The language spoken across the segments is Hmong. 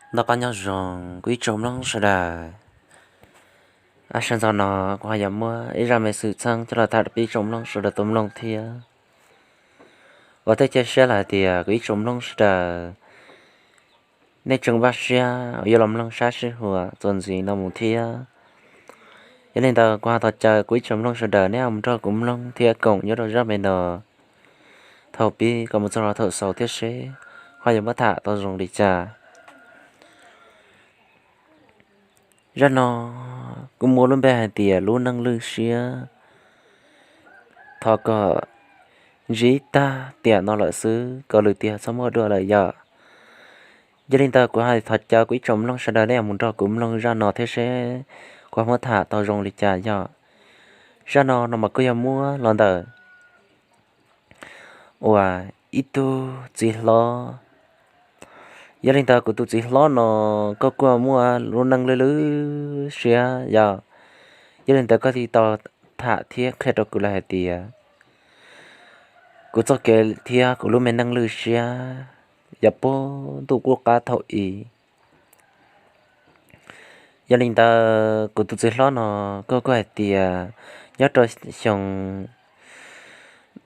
Noj qab nyob zoo kuv ib tsoom mloog sawv daws. Ab, sawv ntxov no kuv ho yuav muab ib zaj me xwm txheej coj los tham rau peb ib tsoom mloog sawv daws tau mloog thiab. Ua tej cia siab lawm hais tias kuv ib tsoom mloog sawv daws nej tseem npaj siab uas yuav los mloog sab sij huam txuas ntxiv no mus thiab. Yog li ntawd kuv ho thov caw kuv ib tsoom mloog sawv daws nej ho mus nrog kuv mloog thiab koom nyob rau zaj me no thaum pib kom mus txog rau thaum xaus thiab seb ho yuav muab tham tau zoo li cas. Zaj no kuv muab lub npe hais tias lub neej lwj siab. Thov kom ntsib tag tiam no lawm xwb, kom lwm tiam txhob muaj dua lawm yom. Yog li ntawd kuv ho thov caw kuv ib tsoom mloog sawv daws nej mus nrog kuv mloog zaj no thiab seb kuv ho muab tham tau zoo li cas yom. Zaj no no mas kuj yog muab los ntawm uas ib tug txiv hlob. Yog li ntawd kuv tus txiv hlob no koj kuj muaj lub neej lwj lwj siab yom. Yog li ntawd koj thiaj tau tham thiab qhia rau kuv lawm hais tias kuv txoj kev thiab kuv lub me neej lwj siab yog puag ntuj qub qab thaum i. Yog li ntawd kuv tus txiv hlob no koj kuj hais tias nyob rau xyoo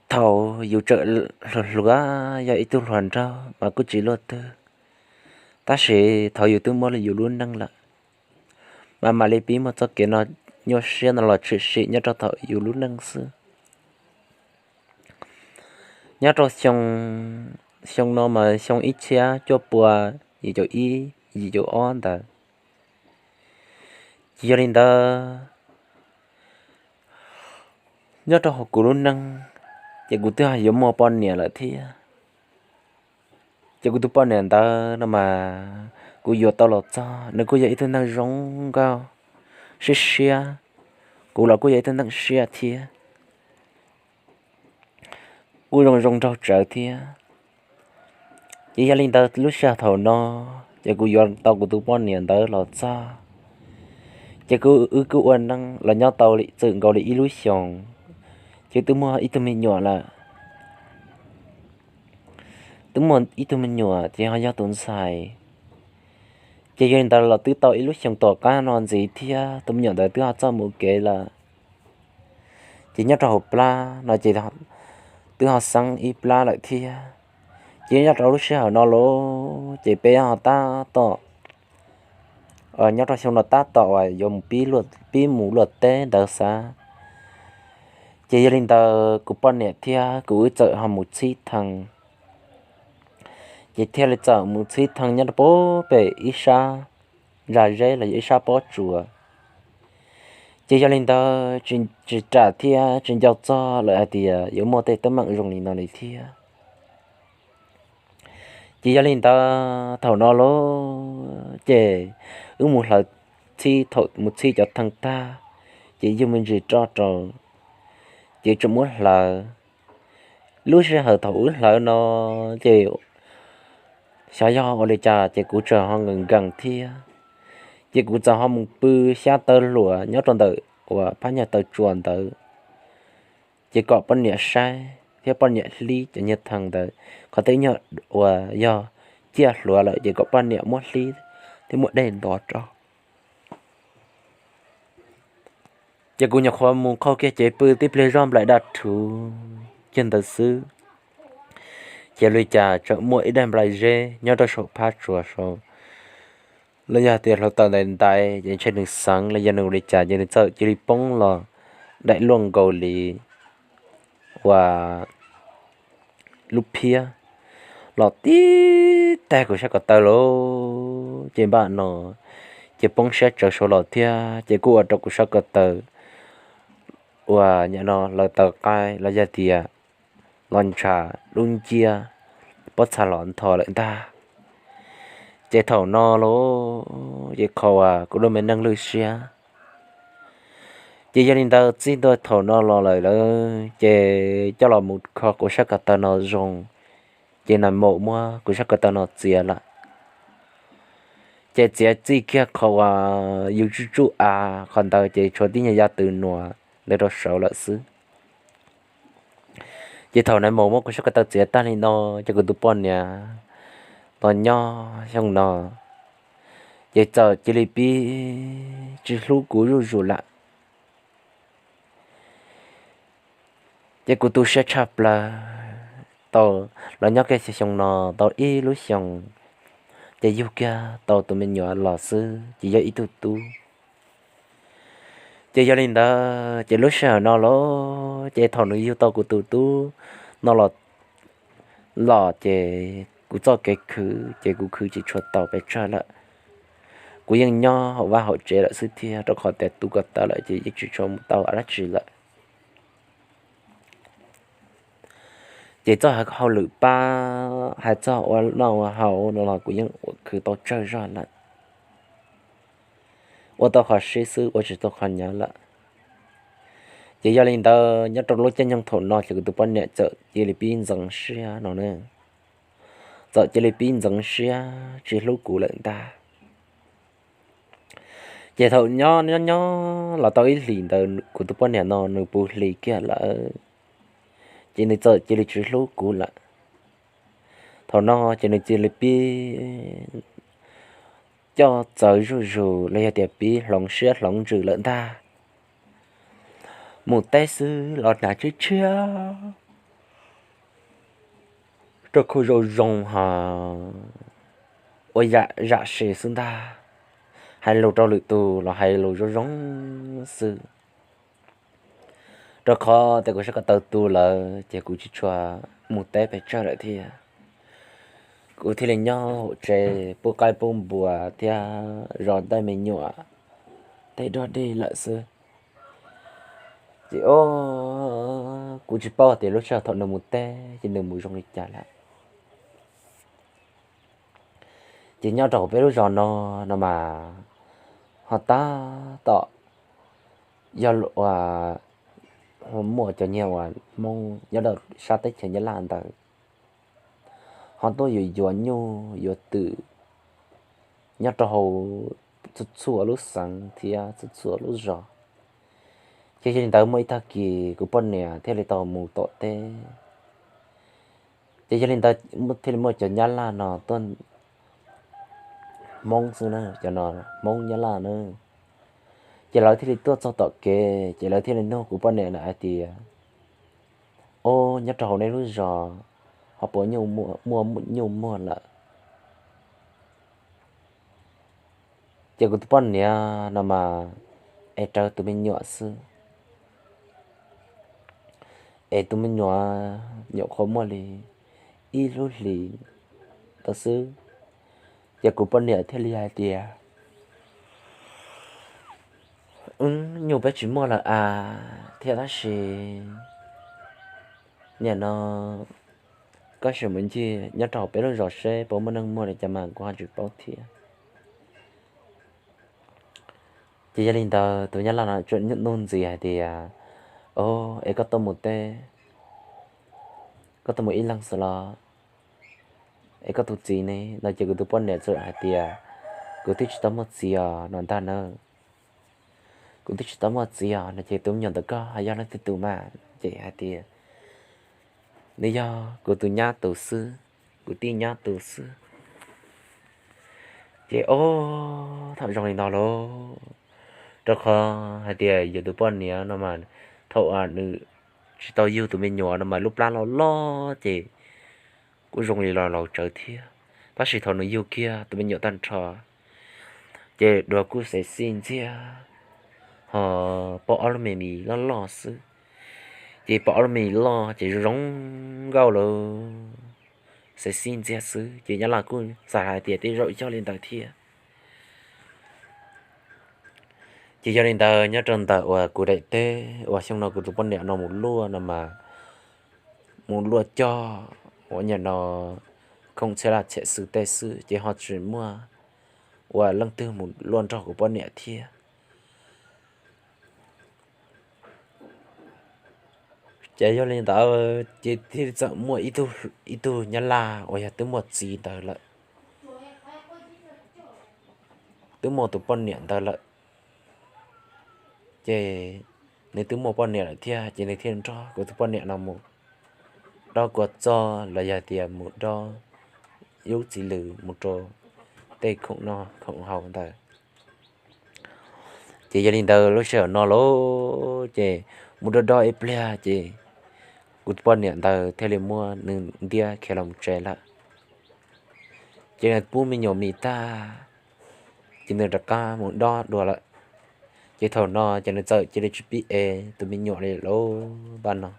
thaum yus tseem hluas hluas yog ib tug hluas nraug mas kuj tsis luaj twg, tab sis thaum yus twb muaj yus lub neej lawm mas mam li pib muaj txoj kev no nyuaj siab no los tshwm sim nyob rau thaum yus lub neej xwb. Nyob rau xyoo no mas xyoo ib txhiab cuaj pua yim caum ib yim caum ob ntawd. Ces yog li ntawd nyob rau hauv kuv lub neej ces kuv twb yuav muaj poj niam lawm thiab. Ces kuv tus poj niam ntawd no mas kuv yuav tau los txog nws kuj yog ib tug neeg zoo nkauj siab siab, kuv los kuj yog ib tug neeg siab thiab, kuj zoo zoo nraug tsawv thiab. Ces yog li ntawd lub sij hawm thaum no ces kuv yuav tau kuv tus poj niam ntawd los txog, ces kuv wb kuj ua neej los nyob tau txwm nkaus li ib lub xyoos, ces twb muaj ib tug me nyuam lawm. Twb muaj ib tug me nyuam ces ho yog tus ntxhais. Ces yog li ntawd los twb tau ib lub xyoos tom qab no ntxiv thiab tus me nyuam ntawd twb ho txawj mus kev lawm. Ces nyob rau hauv plab no ces twb ho xeeb ib plab lawm thiab. Ces nyob rau lub sij hawm no los ces peb ho tab tom, nyob rau xyoo no tab tom uas yuav mus pib mus luaj teb ntawd xav. Ces yog li ntawd kuv poj niam thiab kuv wb txawm ho mus txhib thee. Ces thiaj li txawm mus txhib thee nyob rau pem ib sab ntsag zeb los yog ib sab pob tsuas. Ces yog li ntawd tsis ram thiab tsis nco txog lawm hais tias yuav muaj tej teeb meem zoo li no li thiab. Ces yog li ntawd thaum no los ces wb mus hlawv txhib, thaum mus txhib cov thee tag, ces yug me ntsis roj rau, ces tseem muab hlawv. Lub sij hawm thaum wb hlawv no ces xyov yog ua li cas ces kuv tseem ho nkees nkees thiab. Ces kuv txawm ho mus pw xyab taw hluas nyob rau ntawm uas phab nyuag taw tsua ntawd, ces kom poj niam saib thiab poj niam hlib cov nyuag thee ntawd. Qhov tej nyuag uas yog ciaj hluav lawm ces kom poj niam muab hlib thiab muab dej ntov rau. Ces kuv nyuam qhuav mus qaug kiag cev pw tib pliag zoj nplaim daj rhuv kiag ntawd xwb, ces ua li cas tseem muaj ib daim nplaim zeb nyob rau saum phab tsua saud, los yog tias hluav taws ntaiv ntaiv ces ntshe nws xeev los yog nws ua li cas ces nws txawm cia li poob los daim luaj nkaus li uas lub phiab los tib tag kuv sab ko taw lawm. Ces npaj no ces poob siab tsawv saud los thiab ces kuj ua rau kuv sab ko taw uas nyam no lawv taw qaib los yog tias los ntshav lub nciab pob txha los ntho lawm ntag. Ces thaum no los ces kho uas kuv lub me neej lwj siab. Ces yog li ntawd txij ntua thaum no los lawm lawm ces coj los mus kho kuv sab ko taw no zoo, ces nais maum muab kuv sab ko taw no txiav lawm. Ces txiav txij kiag qhov uas yus tsuj tsuj av qhov ntawd ces tshuav tib nyuag yav tws nuam ntawd rau saud lawm xwb. Ces thaum nais maum muab kuv sab ko taw txiav tag li no, ces kuv tus poj niam los nyob xyoo no Ces txawm cia li pib tsis hlub kuv zuj zus lawm. Ces kuv tu siab tshaj plaws, tau los nyob kiag xyoo no tau ib lub xyoos, ces yug kiag tau tus me nyuam los xwb ces yog ib tug tub. Ces yog li ntawd ces lub sij hawm no los ces thaum nws yug tau kuv tus tub no los, los ces kuv txoj kev khwv ces kuv khwv tsis tshua tau pes tsawg lawm. Kuv yeej nyob hauv vaj hauv tsev lawm xwb thiab, rau qhov tias tu ko taw lawm ces yeej tsis tshua mus tau dab tsi lawm. Ces txoj hauj lwm pab hais txog ua noj ua haus no los kuv yeej ua khwv tau tsawg zog lawm, ua tau qhov sib xwb ua tsis tau qhov nyav lawm. Ces yog li ntawd nyob rau lub caij nyoog thaum no ces kuv tus poj niam txawm cia li pib ntxeev siab no ne, txawm cia li pib ntxeev siab tsis hlub kuv lawm ntag. Ces thaum nyob nyob nyob los tau ib hlis ntawd kuv tus poj niam no nws puv hlis kiag lawm, ces nws txawm cia li tsis hlub kuv lawm. Thaum no ces nws cia li pib coj txawv zuj zus los yog tias pib hloov siab hloov ntsws lawm ntag. Mus teb xwb los hnav tshiab tshiab, rau khau zoo zoo ho ua zam zam se xwb ntag. Hais lus rau lwm tus los hais lus zoo zoo xwb. Rau qhov tias kuv sab ko taw tu lawm ces kuv tsis tshua mus teb pes tsawg lawm thiab. Kuv thiaj li nyob hauv tsev pub qaib pub npua thiab zov tej me nyuam tej dog dig lawm xwb. Ces o, kuv tsis paub tias lub sij hawm thaum nws mus teb ces nws mus zoo li cas lawm. Ces nyob rau hauv peb lub zos no, no mas ho tab tom yog muaj cov nyiag uas Hmoob nyob rau sab teb chaws Nyab Laj ntawd ho tuaj yuav yuav nyuj yuav twm nyob rau hauv txhua txhua lub xeev thiab txhua txhua lub zos. Ces yog li ntawd muaj ib tag kis kuv poj niam thiaj li tau mus tom teb. Ces yog li ntawd thiaj li muaj cov Nyab Laj no tuaj, Hmoob xwb na, cov no Hmoob Nyab Laj na. Ces lawv thiaj li tuaj txog tom kev ces lawv thiaj li nug kuv poj niam lawm hais tias, o, nyob rau hauv nej lub zos ho puas muaj nyuj muag lawm? Ces kuv tus poj niam no mas es rawv tus me nyuam xwb, es tus me nyuam nyuam qhuav muaj li ib lub hlis tau xwb. Ces kuv poj niam thiaj li hais tias, wb nyuj peb tsis muaj lawm a, thiab tab sis nim no koj sim mus ncig nyob rau hauv peb lub zos seb puas muaj neeg muag li cas mas kuv ho tsis paub thiab. Ces yog li ntawd tus Nyab Laj no tsuas nug ntxiv hais tias, o, es koj tuaj mus teb, koj tuaj mus ib leeg xwb los? Es koj tus txiv ne? No ces kuv tus poj niam txawm hais tias, kuv twb tsis tau muaj txiv os no ntag na. Kuv twb tsis tau muaj txiv os no ces tus me nyuam ntawm koj yog leej twg tus mas? Ces hais tias, nws yog kuv tus nyab tus xwb, kuv tij nyab tus xwb. Ces o, thaum zoo li no lauj, rau qhov hais tias yus tus poj niam no mas thaum nws tsis tau yug tus me nyuam no mas lub plab loj loj ces kuj zoo li los laus tsawv thiab. Tab sis thaum nws yug kiag tus me nyuam tag nrho ces dua kuj xev xij ntxiag, ho pom ob lub me mis loj loj xwb. Ces pom ob lub me mis loj ces zoo zoo nkauj lawm, xev xij ntxiag xwb ces Nyab Laj kuj xav hais tias tej zaum yog li ntawd thiab. Ces yog li ntawd nyob rau ntawm uas kuv daim teb uas xyoo no kuv tus poj niam no mus luaj no mas mus luaj cog uas nyuam no khoom txhiab laj txhiab xwm tej xwb ces ho tsis muaj uas leej twg mus luaj nrog kuv poj niam thiab. Ces yog li ntawd ces thiaj li txawm muaj ib tug Nyab Laj uas yog twb muaj txiv ntawd lawm, twb muaj tus poj niam ntawd lawm. Ces nws twb muaj poj niam lawm thiab ces nws thiaj nrog kuv tus poj niam no mus dob kua txob los yog tias mus dob lub txiv lws mus rau tej khoom noj khoom haus ntawd. Ces yog li ntawd lub sij hawm no lauj, ces mus do do ib pliag ces kuv tus poj niam ntawd thiaj li muab nws ntiab khiav los mus tsev lawm. Ces nws pub me nyuam mis tag, ces nws rov qab mus dob dua lawm. Ces thaum no ces nws txawm cia li tsis pib ev tus me nyuam li lauj npaj no.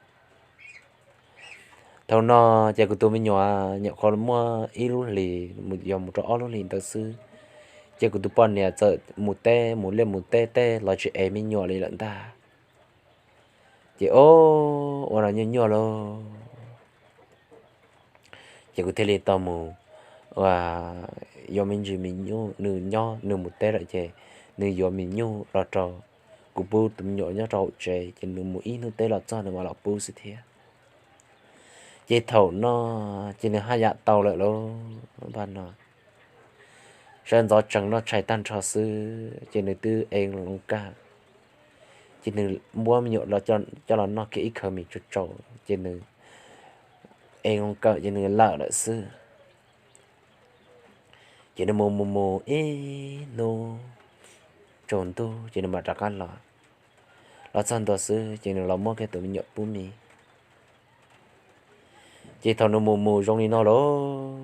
Thaum no ces kuv tus me nyuam nyuam qhuav muaj ib lub hlis mus yog mus rau ob lub hlis ntawd xwb, ces kuv tus poj niam txawm mus teb mus liaj mus teb tej los tsis ev me nyuam li lawm ntag. Ces o, ua no nyuaj nyuaj lauj, ces kuv thiaj li tau mus yuav me ntsis mis nyuj, nws nyob nws mus teb lawm ces nws yuav mis nyuj los rau kuv pub tus me nyuam nyob rau hauv tsev, ces nws mus ib hnub teb los txog nws mam los pub xwb thiab. Ces thaum no ces nws haj yam tau lawm lauj npaj no. Sawv ntxov tsees noj tshais tag nrho xwb ces nws twb ev loo kawg. Ces nws muab me nyuam coj los noj kiag ib khawv mis tsaus tsaus ces nws ev loo kawg ces nws lawm lawm xwb. Ces nws mus mus mus ib hnub tsaus ntuj ces nws mam rov qab los. Los txog ntua xwb ces nws los muab kiag tus me nyuam pub mis. Ces thaum nws mus mus zoo li no lauj,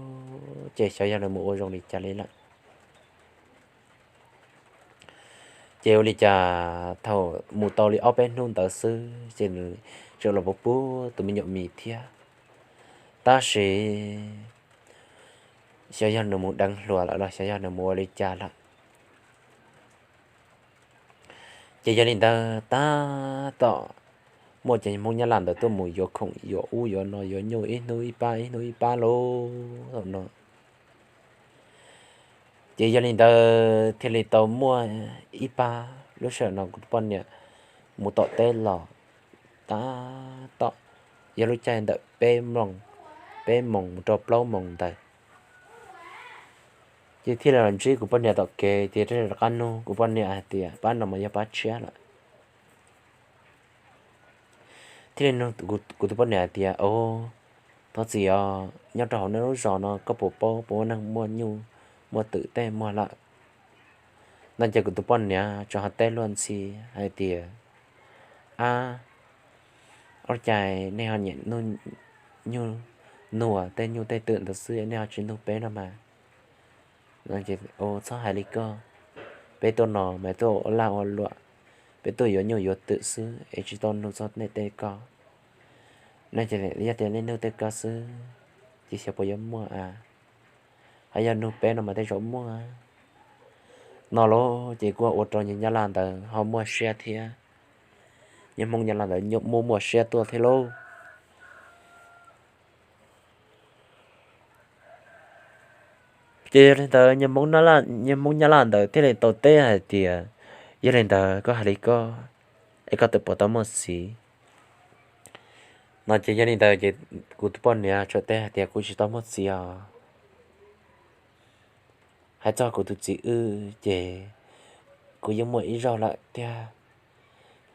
ces xyov yog nws mus ua zoo li cas li lawm. Ces ua li cas thaum mus tau li ob peb hnub ntawd xwb ces nws txawm los pub pub tus me nyuam mis thiab. Tab sis xyov yog nws mus deev hluas lawm los xyov yog nws mus ua li cas lawm. Ces yog li ntawd tab tom muaj cov Hmoob Nyab Laj ntawd tuaj mus yuav khoom yuav ub yuav no yuav nyuj ib hnub ib pab ib hnub ib pab lauj thaum no. Ces yog li ntawd thiaj li tau muaj ib pab lub sij hawm no kuv tus poj niam mus tom teb los tab tom yog lub caij ntawm peb moos, peb moos mus rau plaub moos ntawd. Ces thiaj li los ntsib kuv poj niam tom kev ces rov qab nug kuv poj niam hais tias pab no mas yog pab tshiab lawm. Thiaj li nug kuv tus poj niam hais tias, o, thov txim os, nyob rau hauv nej lub zos no koj puas paub puas muaj neeg muaj nyuj muaj twm tej muag lawm? No ces kuv tus poj niam tso ho teb luag ntxhi hais tias, ab, ua cas nej ho nyiam nug tej nyuj tej twm ntawd xwb nej ho tsis nug peb no mas? Txhob hais li koj, peb tuaj no mas tuaj ua lag ua luam, peb tuaj yuav nyuj yuav twm xwb es tsis tau nug txog nej tej ko. No ces yog tias nej nug tej ko xwb ces xyov puas yuav muaj a, ho yog nug peb no mas tej zaum muaj. No lauj ces kuj ua rau nyab laj ntawd ho muaj siab thiab, nyab Hmoob nyab laj ntawd muaj muaj siab tuaj thiab lauj. Ces yog li ntawd nyab Hmoob nyab laj ntawd thiaj li tau teb hais tias, yog li ntawd koj hais li koj, es koj twb puas tau muaj txiv? No ces yog li ntawd ces kuv tus poj niam txawm teb hais tias kuv tsis tau muaj txiv os. Hais txog kuv tus txiv wb ces kuv yeej muaj ib zaug lawm thiab,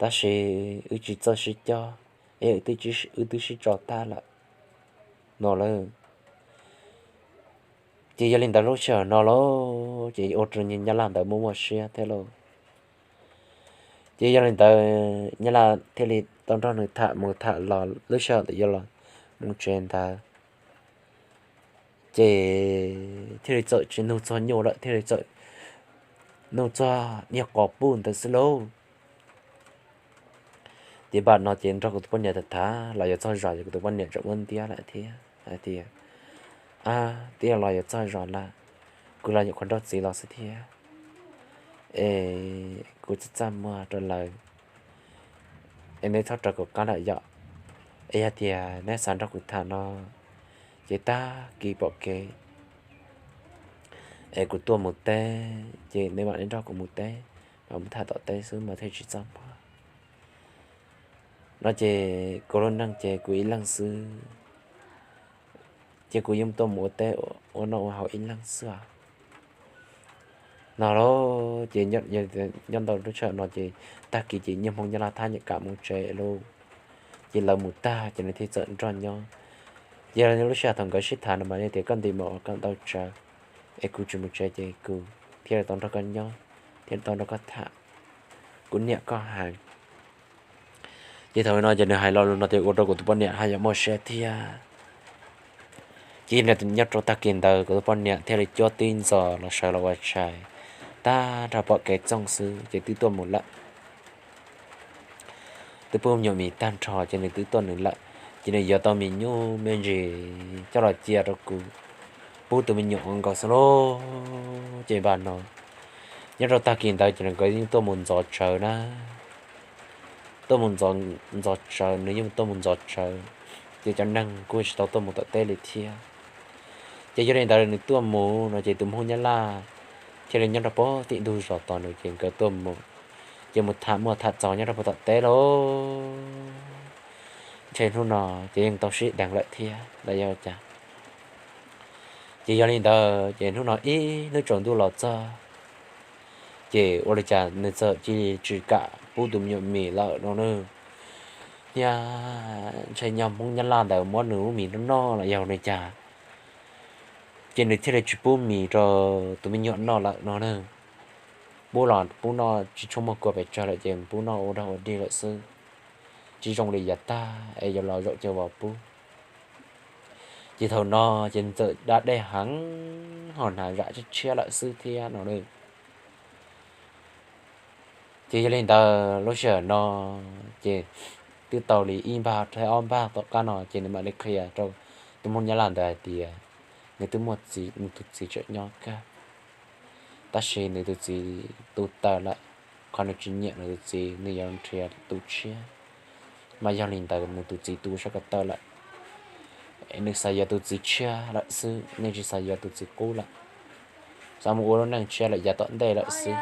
tab sis wb tsis txawj sib cog, es wb twb sib tso tag lawm no lawm. Ces yog li ntawd lub sij hawm no lauj ces ua rau nyab laj ntawd muaj muaj siab thiab lauj. Ces yog li ntawd nyab laj thiaj li tau nrog nws tham mus tham los lub sij hawm ntawd yuav los mus tsev ntawd, ces thiaj li txawm tsis nug txog nyuj lawm, thiaj li txawm nug txog niag qos puj ntawd xwb lauj. Ces npaj no ces nrog kuv tus poj niam tham tham los yuav txog zos ces kuv tus poj niam tseem muab ntiab lawm thiab hais tias, ab, twb los yuav txog zos lawm, kuv los nyuam qhuav nrauj txiv los xwb thiab, es kuv txaj txaj muag rau lawv, es neb txhob raws kuv qab lawm yom. Es yog tias neb xav nrog kuv tham no ces tag kis pom kev es kuv tuaj mus teb ces neb mam li nrog kuv mus teb, mam mus tham tom teb xwb mas thiaj tsis txaj muag. No ces kuv lub neej ces kuv ib leeg xwb, ces kuv yeej tuaj mus ua teb ua noj ua haus ib leeg xwb os. No lauj ces nyob ntau lub sij hawm no ces tag kis ces nyab Hmoob nyab laj thab nyam kam mus tsev lauj. Ces lawv mus tag ces nws thiaj txawm nrog nyob. Ces lub sij hawm thaum nkawd sib tham no mas nws tias koj nti mus ua koj ntau tsawv, es kuv tsis mus tsev ces kuv thiaj li tau nrog koj nyob, thiaj li tau nrog koj tham, kuv nyiam koj heev. Ces thaum no ces nws hais lo lus no ces ua rau kuv tus poj niam haj yam muaj siab thiab. Ces nyob rau tag kis ntawd kuv tus poj niam thiaj li cuab tib ntxov los sawv los ua tshais, tag nrho pom kev txoog xwb ces twb tuaj mus lawm. Twb pub me nyuam mis tag nrho ces nws twb tuaj nws lawm. Ces nws yuav tau me nyuam me ntsis coj los cia rau kuv pub tus me nyuam ua nkaus xwb lauj. Ces npaj no nyob rau tag kis ntawd ces nws nkawd yeej tuaj mus ntxov tsawv na, tuaj mus ntxov tsawv, nws yeej tuaj mus ntxov tsawv, ces cov neeg kuj tsis tau tuaj mus tom teb li thiab. Ces yog li ntawd nws tuaj mus no ces tus Hmoob Nyab Laj thiaj li nyob rau pem tim ntug zos tos nws ces nkawd tuaj mus, ces mus tham muaj tham txaus nyob rau pem tom teb lauj. Ntshe hnub no ces yeej tau sib deev lawm thiab los yog cas. Ces yog li ntawd ces hnub no ib hnub tsaus ntuj los txog, ces ua li cas nws txawm cia li tsis kam pub tus me nyuam mis lawm no na. Niag ntshe nyuag Hmoob Nyab Laj ntawd muab nws lub mis noj noj los yog li cas, ces nws thiaj li tsis pub mis rau tus me nyuam noj lawm no na. Pub los pub noj tsis tshua muaj kua pes tsawg lawm ces pub noj ua dog ua dig lawm xwb, tsis zoo li yav tag es yuav los zaum cia vos pub. Ces thaum no ces nws txawm da dej heev ho hnav zam tshiab tshiab lawm xwb thiab no na. Ces yog li ntawd lub sij hawm no ces twb tau li ib npag thiab ob npag tom qab no ces nws mam li qhia rau tus Hmoob Nyab Laj ntawd hais tias nws twb muaj txiv, nws tus txiv tseem nyob kawg, tab sis nws tus txiv tu taws lawm, qhov nws tsis nyiam nws tus txiv nws yuav nrhiav tus tshiab. Mas yog li ntawd nws tus txiv tu sab ko taw lawm, nws xav yuav tus txiv tshiab lawm xwb, nws tsis xav yuav tus txiv qub lawm, xav mus ua lub neej tshiab lawm yav tom ntej lawm xwb.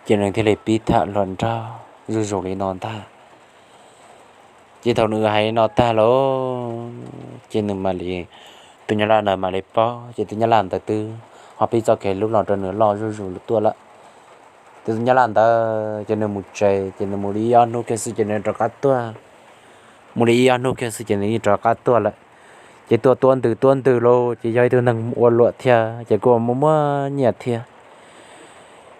Ces nws thiaj li pib tham hluas nraug zuj zus li no ntag. Ces thaum nws hais li no tag lauj, ces nws mam li, tus Nyab Laj ntawd mam li paub, ces tus Nyab Laj ntawd twb ho pib txoj kev hlub los rau nws loj zuj zus tuaj lawm. Ces tus Nyab Laj ntawd ces nws mus tsev ces nws mus li ib ob hnub kiag xwb ces nws rov qab tuaj, mus li ib ob hnub kiag xwb ces nws yeej rov qab tuaj lawm. Ces tuaj tuab ntws tuab ntws lauj, ces yog ib tug neeg ua luam thiab ces kuj muaj muaj nyiaj thiab.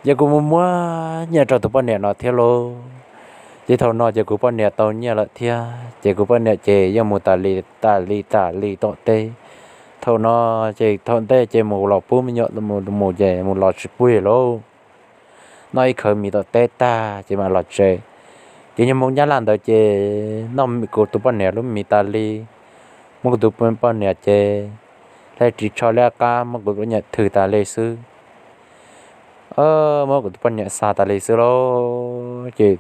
Ces kuj muaj muaj nyiaj rau tus poj niam no thiab lauj. Ces thaum no ces kuv poj niam tau nyiaj lawm thiab ces kuv poj niam ces yeej mus tas li tas li tas li tom teb. Thaum no ces thaum ntej ces mus los pub me nyuam mus ces mus los tsis pub li lauj. Noj ib khawv mis tom teb tag ces mam los tsev. Ces nyuag Hmoob Nyab Laj ntawd ces noj kuv tus poj niam lub mis tas li, muab kuv tus poj niam ces hle ris tsho liab qab muab kuv tus poj niam thwm tas li xwb. Muab kuv tus poj niam xa tas li xwb lauj. Ces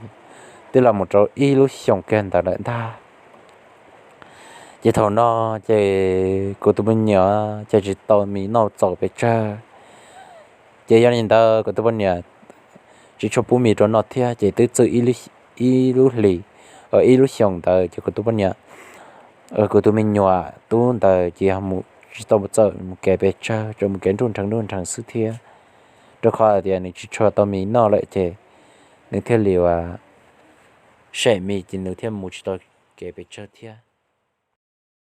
twb los mus rau ib lub xyoos kiag ntawd lawm ntag. Ces thaum no ces kuv tus poj niam ces tsis tau mis noj txaus pes tsawg. Ces yog li ntawd kuv tus poj niam tsis tshua pub mis rau noj thiab ces twb txwm ib lub hlis, ib lub xyoos ntawd ces kuv tus poj niam, kuv tus me nyuam tub ntawd ces yog mus tsis tau txawm mus kev pes tsawg, tsuas mus kev nruj nrheev nruj nrheev xwb thiab. Rau qhov tias nws tsis tshua tau mis noj lawm ces nws thiaj li ua sem mis ces nws thiaj mus tsis tau kev pes tsawg thiab.